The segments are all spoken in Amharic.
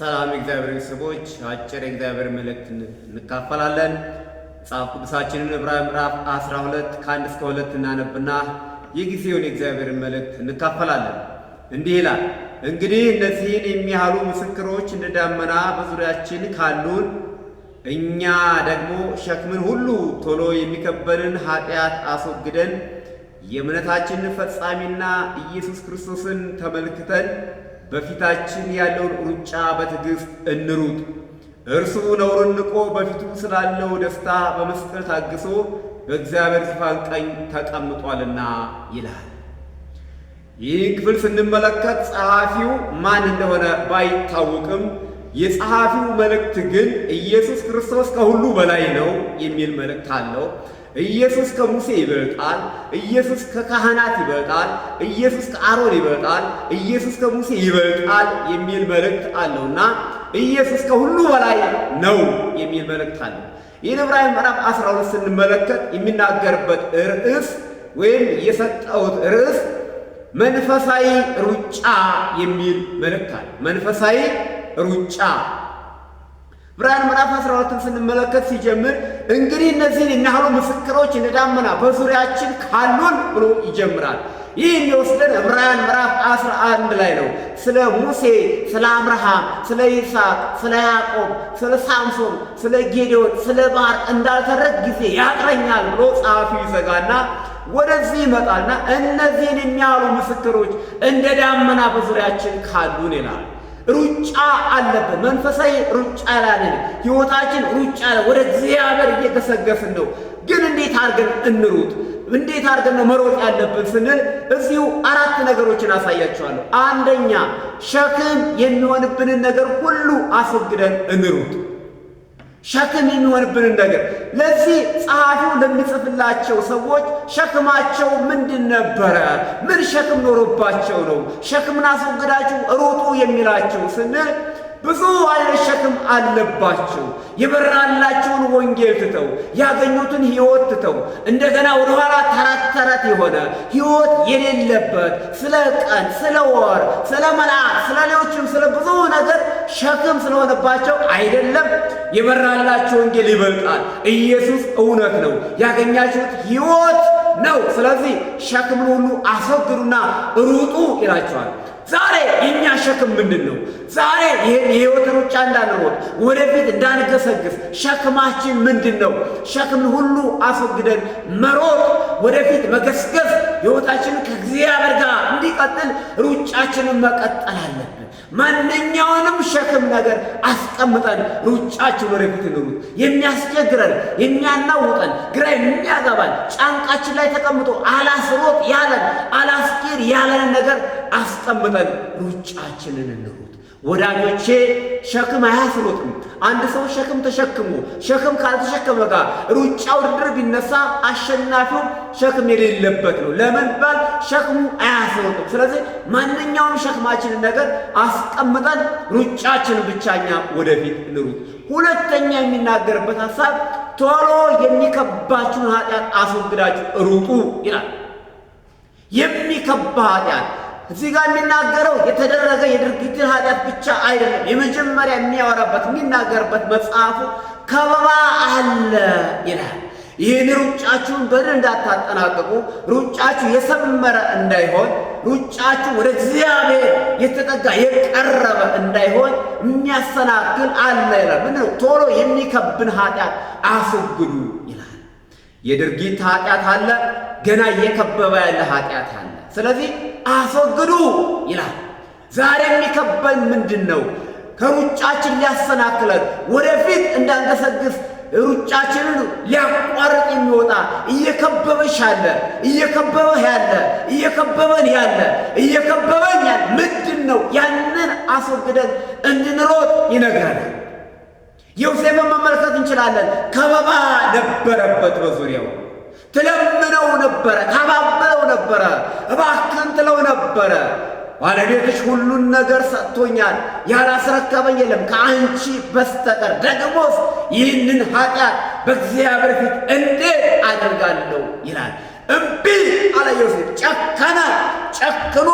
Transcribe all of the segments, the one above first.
ሰላም የእግዚአብሔር ቤተሰቦች፣ አጭር የእግዚአብሔር መልእክት እንካፈላለን። መጽሐፍ ቅዱሳችንን ዕብራውያን ምዕራፍ 12 ከ1 እስከ 2 እናነብና የጊዜውን የእግዚአብሔርን መልእክት እንካፈላለን። እንዲህ ይላል፣ እንግዲህ እነዚህን የሚያህሉ ምስክሮች እንደ ደመና በዙሪያችን ካሉን፣ እኛ ደግሞ ሸክምን ሁሉ ቶሎ የሚከበንን ኃጢአት አስወግደን፣ የእምነታችንን ፈጻሚና ኢየሱስ ክርስቶስን ተመልክተን በፊታችን ያለውን ሩጫ በትዕግሥት እንሩጥ። እርሱ ነውርን ንቆ በፊቱ ስላለው ደስታ በመስቀል ታግሶ በእግዚአብሔር ዙፋን ቀኝ ተቀምጧልና ይላል። ይህን ክፍል ስንመለከት ጸሐፊው ማን እንደሆነ ባይታወቅም የጸሐፊው መልእክት ግን ኢየሱስ ክርስቶስ ከሁሉ በላይ ነው የሚል መልእክት አለው። ኢየሱስ ከሙሴ ይበልጣል። ኢየሱስ ከካህናት ይበልጣል። ኢየሱስ ከአሮን ይበልጣል። ኢየሱስ ከሙሴ ይበልጣል የሚል መልእክት አለውና ኢየሱስ ከሁሉ በላይ ነው የሚል መልእክት አለው። ይህን ዕብራውያን ምዕራፍ 12 ስንመለከት የሚናገርበት ርዕስ ወይም የሰጠውት ርዕስ መንፈሳዊ ሩጫ የሚል መልእክት አለ። መንፈሳዊ ሩጫ። ዕብራውያን ምዕራፍ 12ን ስንመለከት ሲጀምር እንግዲህ እነዚህን የሚያህሉ ምስክሮች እንደ ደመና በዙሪያችን ካሉን ብሎ ይጀምራል። ይህ የሚወስደን ዕብራውያን ምዕራፍ 11 ላይ ነው። ስለ ሙሴ፣ ስለ አብርሃም፣ ስለ ይስሐቅ፣ ስለ ያዕቆብ፣ ስለ ሳምሶን፣ ስለ ጌዴዎን፣ ስለ ባርቅ እንዳልተረክ ጊዜ ያጥረኛል ብሎ ጸሐፊው ይዘጋና ወደዚህ ይመጣልና እነዚህን የሚያህሉ ምስክሮች እንደ ደመና በዙሪያችን ካሉን ይላል። ሩጫ አለብን። መንፈሳዊ ሩጫ ላይ ነን። ሕይወታችን ሩጫ ላይ ወደ እግዚአብሔር እየገሰገስን ነው። ግን እንዴት አድርገን እንሩጥ? እንዴት አድርገን ነው መሮጥ ያለብን ስንል እዚሁ አራት ነገሮችን አሳያችኋለሁ። አንደኛ፣ ሸክም የሚሆንብንን ነገር ሁሉ አስወግደን እንሩጥ። ሸክም የሚሆንብንን ነገር። ለዚህ ጸሐፊው ለሚጽፍላቸው ሰዎች ሸክማቸው ምንድን ነበረ? ምን ሸክም ኖሮባቸው ነው ሸክምን አስወግዳችሁ ሩጡ የሚላቸው ስንል ብዙ አይነት ሸክም አለባቸው። የበራላቸውን ወንጌል ትተው፣ ያገኙትን ሕይወት ትተው፣ እንደገና ወደኋላ ተረት ተረት የሆነ ሕይወት የሌለበት ስለ ቀን፣ ስለ ወር፣ ስለ መልአክ፣ ስለ ሌሎችም ስለ ብዙ ነገር ሸክም ስለሆነባቸው አይደለም። የበራላቸው ወንጌል ይበልጣል። ኢየሱስ እውነት ነው። ያገኛችሁት ሕይወት ነው። ስለዚህ ሸክምን ሁሉ አስወግዱና ሩጡ ይላቸዋል። ዛሬ የእኛ ሸክም ምንድን ነው? ዛሬ ይህን የህይወት ሩጫ እንዳንሮጥ፣ ወደፊት እንዳንገሰግስ ሸክማችን ምንድን ነው? ሸክምን ሁሉ አስወግደን መሮጥ፣ ወደፊት መገስገስ፣ ሕይወታችንን ከእግዚአብሔር ጋር እንዲቀጥል ሩጫችንን መቀጠል አለብን። ማንኛውንም ሸክም ነገር አስቀምጠን ሩጫችን ወደፊት እንሩጥ። የሚያስቸግረን፣ የሚያናውጠን፣ ግራ የሚያጋባን፣ ጫንቃችን ላይ ተቀምጦ አላስሮጥ ያለን፣ አላስኬድ ያለንን ነገር አስቀምጠን ሩጫችንን እንሩጥ። ወዳጆቼ፣ ሸክም አያስሮጥም። አንድ ሰው ሸክም ተሸክሞ ሸክም ካልተሸከመ ጋር ሩጫ ውድድር ቢነሳ አሸናፊው ሸክም የሌለበት ነው። ለምን ቢባል ሸክሙ አያስሮጥም። ስለዚህ ማንኛውም ሸክማችንን ነገር አስቀምጠን ሩጫችንን ብቻ እኛ ወደፊት እንሩጥ። ሁለተኛ የሚናገርበት ሀሳብ ቶሎ የሚከባችሁን ኃጢአት አስወግዳችሁ ሩጡ ይላል። የሚከባ ኃጢአት እዚህ ጋር የሚናገረው የተደረገ የድርጊትን ኃጢአት ብቻ አይደለም። የመጀመሪያ የሚያወራበት፣ የሚናገርበት መጽሐፉ ከበባ አለ ይላል። ይህን ሩጫችሁን በድል እንዳታጠናቅቁ፣ ሩጫችሁ የሰመረ እንዳይሆን፣ ሩጫችሁ ወደ እግዚአብሔር የተጠጋ የቀረበ እንዳይሆን የሚያሰናክል አለ ይላል። ምንድን ነው? ቶሎ የሚከብን ኃጢአት አስወግዱ ይላል። የድርጊት ኃጢአት አለ፣ ገና እየከበበ ያለ ኃጢአት አለ። ስለዚህ አስወግዱ ይላል። ዛሬ የሚከበን ምንድን ነው? ከሩጫችን ሊያሰናክለን፣ ወደፊት እንዳንገሰግስ ሩጫችንን ሊያቋርጥ የሚወጣ እየከበበሽ ያለ፣ እየከበበህ ያለ፣ እየከበበን ያለ፣ እየከበበኝ ያለ ምንድን ነው? ያንን አስወግደን እንድንሮጥ ይነግረናል። ዮሴፍን መመልከት እንችላለን። ከበባ ነበረበት በዙሪያው። ትለምነው ነበረ፣ ታባብለው ነበረ፣ እባክህን ትለው ነበረ። ባለቤትሽ ሁሉን ነገር ሰጥቶኛል፣ ያላስረከበኝ የለም ከአንቺ በስተቀር፣ ደግሞስ ይህንን ኃጢአት በእግዚአብሔር ፊት እንዴት አደርጋለሁ ይላል። እምቢ አለ ዮሴፍ። ጨከነ። ጨክኖ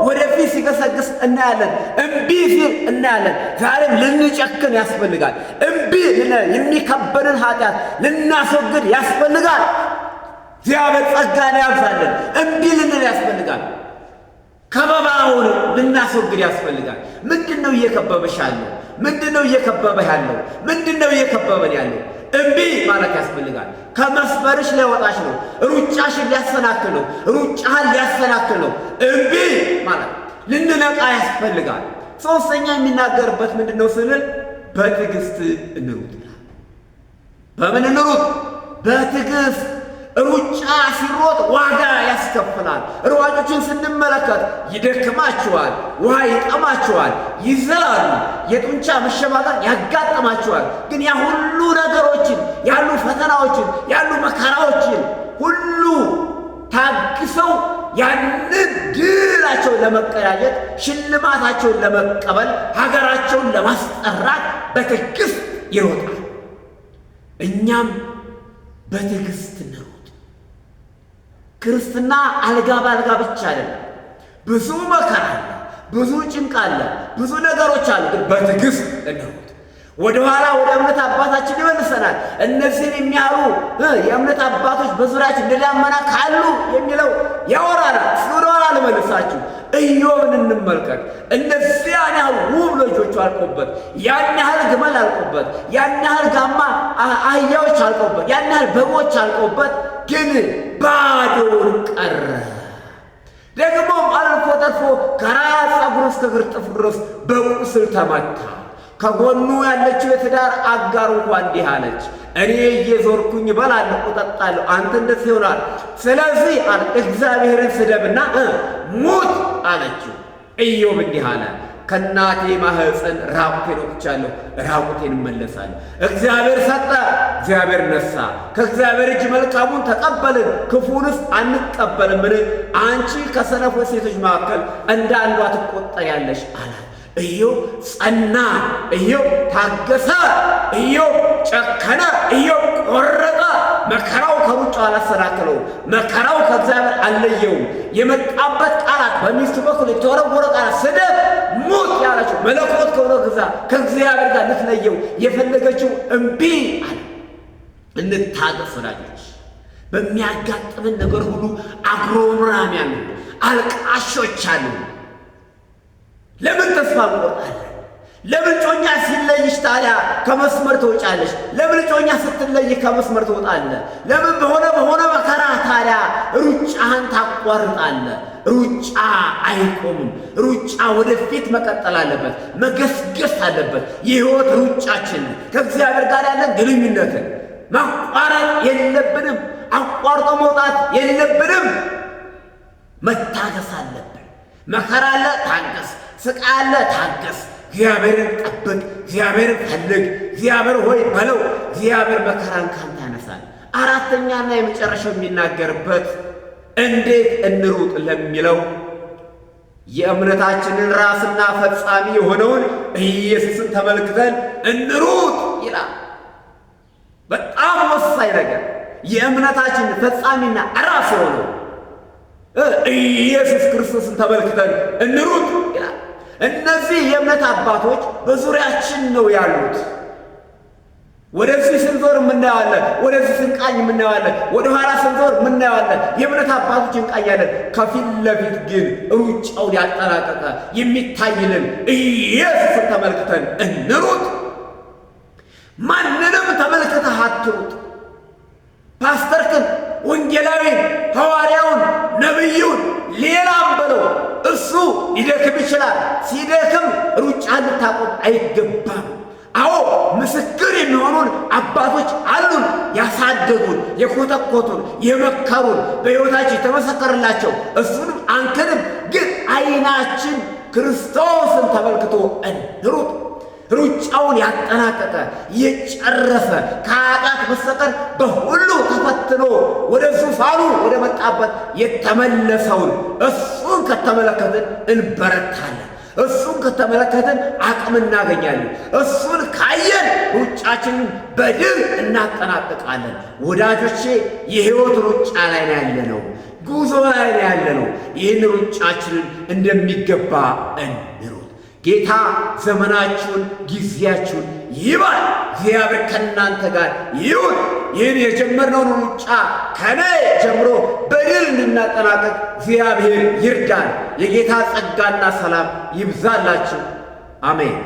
ወደፊት ሲገሰግስ እናያለን። እምቢ ሲል እናያለን። ዛሬም ልንጨክን ያስፈልጋል። እምቢ የሚከበድን ኃጢአት ልናስወግድ ያስፈልጋል። እግዚአብሔር ጸጋን ያብዛልን። እምቢ ልንል ያስፈልጋል። ከበባውን ልናስወግድ ያስፈልጋል። ምንድን ነው እየከበበሽ ያለው? ምንድን ነው እየከበበህ ያለው? ምንድን ነው እየከበበን ያለው? እምቢ ማለት ያስፈልጋል። ከመስመርሽ ሊያወጣሽ ነው። ሩጫሽን ሊያሰናክል ነው። ሩጫህን ሊያሰናክል ነው። እምቢ ማለት ልንነቃ ያስፈልጋል። ሶስተኛ የሚናገርበት ምንድን ነው ስንል በትዕግስት እንሩጥ ይላል። በምን እንሩጥ? በትዕግስት። ሩጫ ሲሮጥ ዋጋ ያስከፍላል። ሯጮችን ስንመለከት ይደክማቸዋል፣ ውሃ ይጠማቸዋል፣ ይዝላሉ፣ የጡንቻ መሸማቀቅ ያጋጥማቸዋል። ግን ያ ሁሉ ነገሮችን ያሉ ፈተናዎችን ያሉ መከራዎችን ሁሉ ታግሰው ያንን ድላቸውን ለመቀዳጀት ሽልማታቸውን ለመቀበል ሀገራቸውን ለማስጠራት በትዕግስት ይሮጣል። እኛም በትዕግስት እንሩጥ። ክርስትና አልጋ በአልጋ ብቻ አይደለም። ብዙ መከራ አለ፣ ብዙ ጭንቅ አለ፣ ብዙ ነገሮች አሉ። ግን በትዕግስት እንሩጥ። ወደኋላ ወደ እምነት አባታችን ይመልሰናል። እነዚህን የሚያሉ የእምነት አባቶች በዙሪያችን እንደ ደመና ካሉ የሚለው ያወራናል። እስኪ ወደኋላ ልመልሳችሁ፣ ኢዮብን እንመልከት። እነዚያን ያህል ውብ ልጆቹ አልቆበት፣ ያን ያህል ግመል አልቆበት፣ ያን ያህል ጋማ አህያዎች አልቆበት፣ ያን ያህል በጎች አልቆበት፣ ግን ባዶውን ቀረ። ደግሞም አልፎ ተርፎ ከራስ ፀጉሩ እስከ እግር ጥፍሩ ድረስ በቁስል ተመታ። ከጎኑ ያለችው የትዳር አጋር እንኳ እንዲህ አለች፣ እኔ እየዞርኩኝ እበላለሁ እጠጣለሁ፣ አንተ እንደዚህ ይሆናል። ስለዚህ አለ እግዚአብሔርን ስደብና ሙት አለችው። ኢዮብ እንዲህ አለ፣ ከእናቴ ማህፀን ራቁቴን ወጥቻለሁ፣ ራቁቴን እመለሳለሁ። እግዚአብሔር ሰጠ፣ እግዚአብሔር ነሳ። ከእግዚአብሔር እጅ መልካሙን ተቀበልን፣ ክፉንስ አንቀበልምን? አንቺ ከሰነፎች ሴቶች መካከል እንደ አንዷ ትቆጠሪያለሽ አላት። ኢዮብ ጸና፣ ኢዮብ ታገሰ፣ ኢዮብ ጨከነ፣ ኢዮብ ቆረጠ። መከራው ከሩጫው አላሰናከለውም። መከራው ከእግዚአብሔር አልለየውም። የመጣበት ቃላት በሚስቱ በኩል የተወረወረ ቃላት ስደብ፣ ሙት ያለችው መለኮት ከሆነ ግዛ ከእግዚአብሔር ጋር ልትለየው የፈለገችው እምቢ አለ። እንታገስ ወዳጆች። በሚያጋጥምን ነገር ሁሉ አጉረምራሚ አሉ፣ አልቃሾች አሉ። ለምን ተስፋ እንቆርጣለን? ለምን ጮኛ ሲለይሽ ታዲያ ከመስመር ትወጫለሽ? ለምን ጮኛ ስትለይ ከመስመር ትወጣለህ? ለምን በሆነ በሆነ መከራ ታዲያ ሩጫህን ታቋርጣለህ? ሩጫ አይቆምም። ሩጫ ወደፊት መቀጠል አለበት፣ መገስገስ አለበት። የህይወት ሩጫችን ከእግዚአብሔር ጋር ያለን ግንኙነትን ማቋረጥ የለብንም። አቋርጦ መውጣት የለብንም። መታገስ አለብን። መከራ አለ፣ ታገስ። ስቃይ አለ፣ ታገስ። እግዚአብሔርን ጠብቅ፣ እግዚአብሔርን ፈልግ፣ እግዚአብሔር ሆይ በለው። እግዚአብሔር መከራን ካንተ ያነሳል። አራተኛና የመጨረሻው የሚናገርበት እንዴት እንሩጥ ለሚለው የእምነታችንን ራስና ፈጻሚ የሆነውን ኢየሱስን ተመልክተን እንሩጥ ይላል። በጣም ወሳኝ ነገር የእምነታችን ፈጻሚና ራስ የሆነው ኢየሱስ ክርስቶስን ተመልክተን እንሩጥ ይላል። እነዚህ የእምነት አባቶች በዙሪያችን ነው ያሉት። ወደዚህ ስንዞር የምናየዋለን፣ ወደዚህ ስንቃኝ የምናየዋለን፣ ወደ ኋላ ስንዞር የምናየዋለን። የእምነት አባቶች እንቃኛለን። ከፊት ለፊት ግን ሩጫውን ያጠናቀቀ የሚታይልን ኢየሱስን ተመልክተን እንሩጥ። ማንንም ተመልክተህ አትሩጥ። ፓስተርክን፣ ወንጌላዊን፣ ሐዋርያውን፣ ነቢዩን ሌላም በለው እሱ ሊደክም ይችላል። ሲደክም ሩጫ ልታቆም አይገባም። አዎ ምስክር የሚሆኑን አባቶች አሉን፣ ያሳደጉን፣ የኮተኮቱን፣ የመከሩን፣ በሕይወታችን የተመሰከረላቸው። እሱንም አንክድም። ግን ዓይናችን ክርስቶስን ተመልክቶ እንሩጥ። ሩጫውን ያጠናቀቀ የጨረሰ ከኃጢአት በስተቀር በሁሉ ተፈትኖ ወደ ዙፋኑ ወደ መጣበት የተመለሰውን እሱን ከተመለከትን እንበረታለን። እሱን ከተመለከትን አቅም እናገኛለን። እሱን ካየን ሩጫችንን በድል እናጠናቅቃለን። ወዳጆቼ፣ የሕይወት ሩጫ ላይ ነው ያለነው፣ ጉዞ ላይ ነው ያለነው። ይህን ሩጫችንን እንደሚገባ እንሩጥ። ጌታ ዘመናችሁን ጊዜያችሁን ይባል። እግዚአብሔር ከእናንተ ጋር ይሁን። ይህን የጀመርነውን ሩጫ ከኔ ጀምሮ በድል እንድናጠናቀቅ እግዚአብሔር ይርዳን። የጌታ ጸጋና ሰላም ይብዛላችሁ። አሜን።